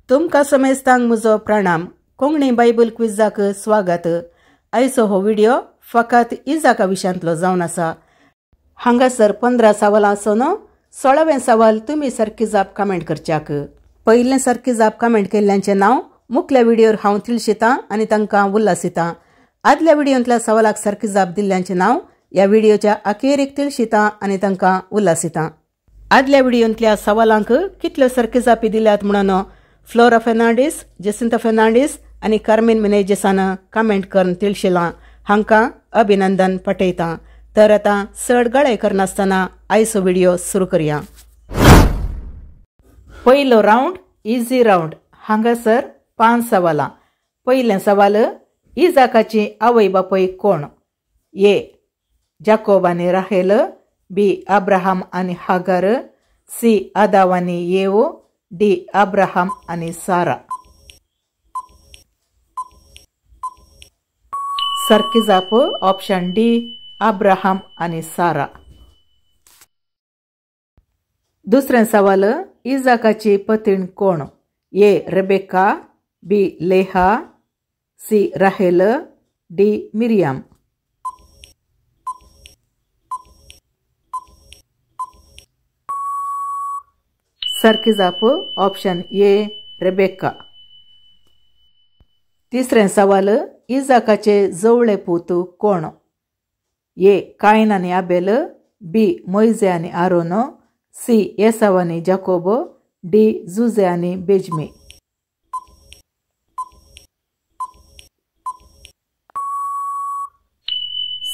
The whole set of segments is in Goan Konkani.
तुमकां समेस्तांक म्हजो प्रणाम. कोंकणी बायबल क्विजाक स्वागत. आयचो हो व्हिडियो फकत इजाका विशयांतलो जावन आसा. हांगासर 15 सवालां आसून 16वें सवाल तुमी सारकी जाप कमेंट करच्याक. पयलें सारकी जाप कमेंट केल्ल्यांचें नांव मुखल्या व्हिडियोर हांव तिळशितां आनी तांकां उल्हासितां. आदल्या व्हिडियोंतल्या सवालाक सारकी जाप दिल्ल्यांचें नांव ह्या व्हिडियोच्या अखेरीक तिळशितां आनी तांकां उल्हासितां. आदल्या व्हिडियोंतल्या सवालांक कितल्यो सारकी जापी दिल्यात म्हणून फ्लोरा फेर्नांडीस, जेसिंता फेर्नांडीस आनी कार्मेन मिनेजेसान कमेंट करून तिळशिलां. हांकां अभिनंदन पटयतां. तर आतां चड गळाय करनासतना आयचो व्हिडियो सुरू करया. पयलो रावंड इझी रावंड. हांगासर 5 सवालां. पयलें सवाल, इजाकाची आवय बापूय कोण? ए जाकोब आनी राहेल, बी अब्राहम आनी हागर, सी आदाव आनी येव, डी अब्राहम आनी सारा. सारकी जाप ऑप्शन डी अब्राहम आनी सारा. दुसरें सवाल, इजाकाची पतीण कोण? A Rebecca, B Leah, C Rachel, D Miriam. सारकी जाप ऑप्शन ए रेबेका. तिसरें सवाल, इजाकाचे जवळे पूत कोण? ए कायन आनी आबेल, बी मोयजे आनी आरोन, सी एसाव आनी जाकोब, डी जुजे आनी बेजमी.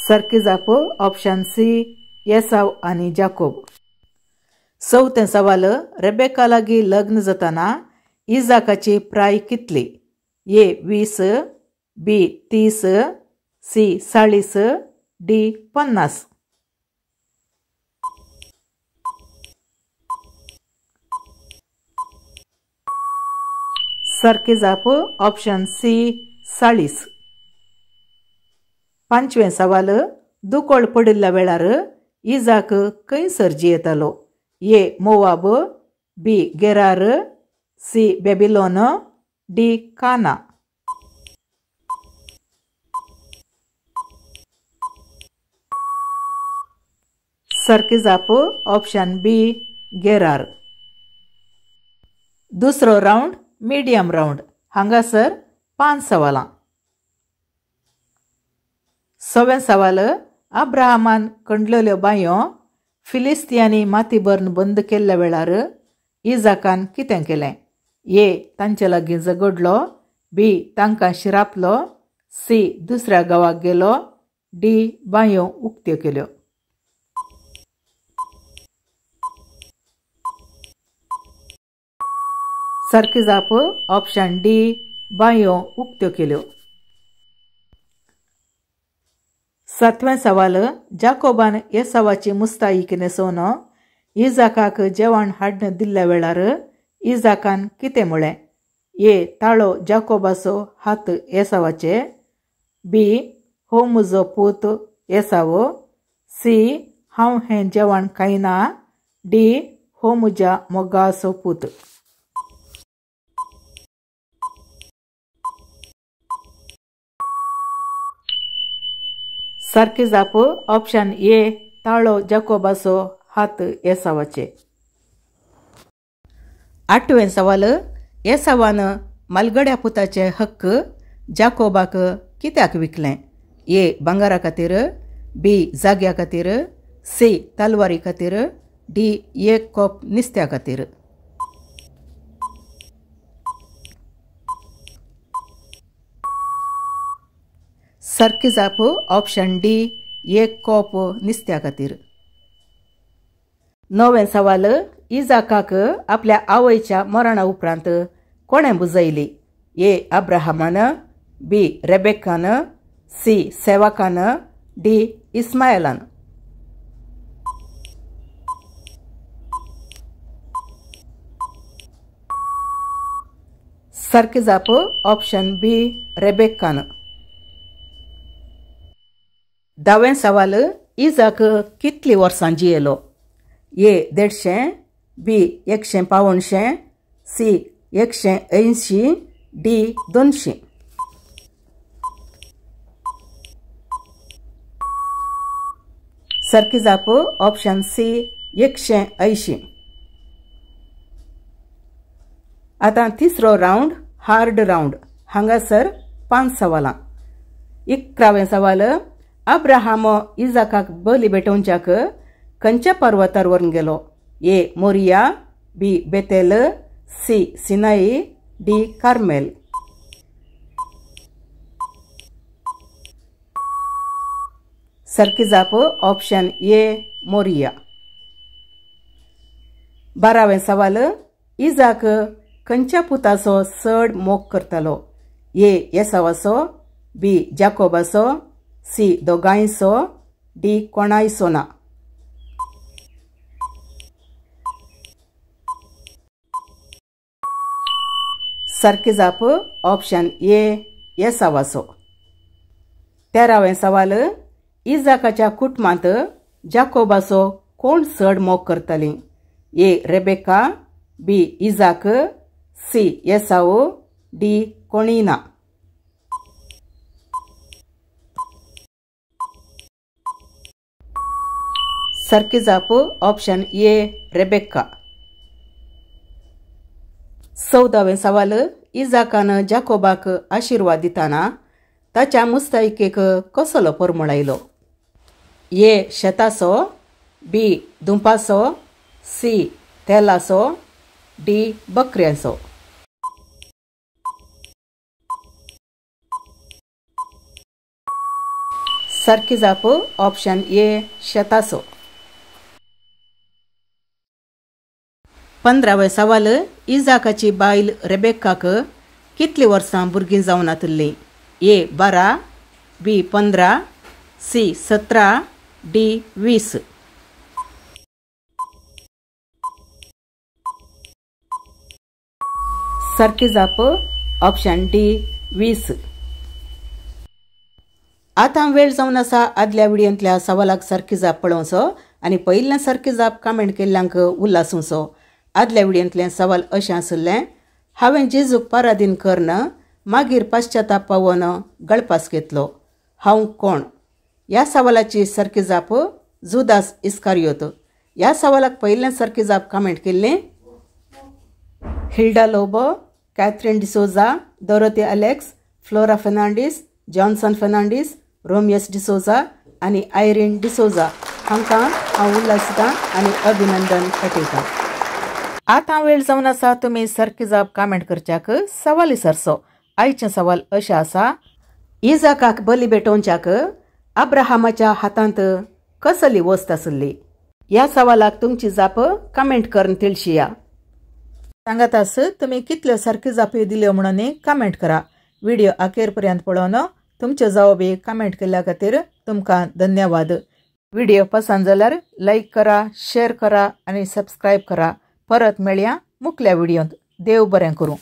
सारकी जाप ऑप्शन सी एसाव आनी जाकोब. चवथें सवाल, रेबेका लागीं लग्न जातना इजाकाची प्राय कितली? ए 20, बी 30, सी 40, डी 50. सारकी जाप ऑप्शन सी 40. पांचवें सवाल, दुकोळ पडिल्ल्या वेळार इजाक खंयसर जियेतालो? A Moab, B Gerar, C Babylon, D Canaan. सारकी जाप ऑप्शन बी गेरार. दुसरो रावंड मिडियम रावंड. हांगासर 5 सवालां. सवें सवाल, अब्राहमान कंडलेल्यो बांयो फिलिस्तियांनी माती भरून बंद केल्ल्या वेळार इजाकान कितें केलें? ए तांचे लागीं झगडलो, बी तांकां शिरापलो, सी दुसऱ्या गांवाक गेलो, डी बांयो उक्त्यो केल्यो. सारकी जाप ऑप्शन डी बांयो उक्त्यो केल्यो. सातवें सवाल, जाकोबान एसावाची मुस्ताईकी न्हेसोवन इजाकाक जेवण हाडून दिल्ल्या वेळार इजाकान कितें म्हळें? ए ताळो जाकोबाचो हात एसावाचे, बी हो म्हजो पूत एसाव, सी हांव हें जेवण खायना, डी हो म्हज्या मोगाचो पूत. सारकी जाप ऑप्शन ए ताळो जाकोबाचो हात एसावाचे. आठवें सवाल, एसावान मालगड्या पुताचे हक्क जाकोबाक कित्याक विकलें? ए भांगरा खातीर, बी जाग्या खातीर, सी तलवारी खातीर, डी एक कोप निस्त्या खातीर. सारकी जाप ऑप्शन डी एक कोप निस्त्या खातीर. णवें सवाल, इजाकाक आपल्या आवयच्या मरणा उपरांत कोणें बुजयली? ए अब्राहमान, बी रेबेकान, सी सेवकान, डी इस्मायलान. सारकी जाप ऑप्शन बी रेबेकान. धावें सवाल, इजाक कितली वर्सां जियेलो? ए 150, बी 175, सी 180, डी 200. सारकी जाप ऑप्शन सी 180. आतां तिसरो रावंड हार्ड रावंड. हांगासर 5 सवालां. 11वें सवाल, अब्राहम इजाकाक बली भेटोवच्याक खंयच्या पर्वतार व्हरून गेलो? A Moriah, B Bethel, C Sinai, D Carmel. सारकी जाप ऑप्शन ए मोरिया. 12वें सवाल, इजाक खंयच्या पुताचो चड मोग करतालो? ए एसावाचो, बी जाकोबाचो, सी दोगांयचो, डी कोणायचो ना. सारकी जाप ऑप्शन ए एसावाचो. 13वें सवाल, इजाकाच्या कुटुंबांत जाकोबाचो कोण चड मोग करताली? A Rebecca, B Isaac, C Esau, D कोणी ना. सारकी जाप ऑप्शन ए रेबेका. 14वें सवाल, इजाकान जाकोबाक आशिर्वाद दितना ताच्या मुस्तायकेक कसलो परमळ आयलो? ए शेताचो, बी दुंपाचो, सी तेलाचो, डी बकऱ्यांचो. सारकी जाप ऑप्शन ए शेताचो. 15वें सवाल, इजाकाची बायल रेबेकाक कितली वर्सां भुरगीं जावन आशिल्लीं? ए 12, बी 15, सी 17, डी 20. सारकी जाप ऑप्शन डी 20. आतां वेळ जावन आसा आदल्या व्हिडियोंतल्या सवालाक सारकी जाप पळोवचो आनी पयल्या सारकी जाप कमेंट केल्ल्यांक उल्हासूचो. आदल्या व्हिडियोंतलें सवाल अशें आशिल्लें, हांवें जेजूक पराधीन करून मागीर पश्चाताप पावोवन गळपास घेतलो, हांव कोण? ह्या सवालाची सारकी जाप जुदास इस्कारियोत. ह्या सवालाक पयल्या सारकी जाप कमेंट केल्ली Hilda Lobo, Catherine D'Souza, Dorothy Alex, Flora Fernandes, Johnson Fernandes, Romeus D'Souza आनी आयरीन डिसोजा हांकां हांव उल्हासता आनी अभिनंदन पाठयतां. आतां वेळ जावन आसा तुमी सारकी जाप कमेंट करच्याक सवाल विचारचो. आयचें सवाल अशें आसा, इजाकाक बली भेटोवच्याक अब्राहमाच्या हातांत कसली वस्त आशिल्ली? ह्या सवालाक तुमची जाप कमेंट करून तिळशिया. सांगात आस तुमी कितल्यो सारक्यो जापयो दिल्यो म्हणून कमेंट करा. व्हिडिओ अखेर पर्यंत पळोवन तुमच्यो जवाबी कमेंट केल्ल्या खातीर तुमकां धन्यवाद. व्हिडिओ पसंत जाल्यार लायक करा, शेअर करा आनी सबस्क्रायब करा. परत मेळया मुखल्या व्हिडियोंत. देव बरें करूं.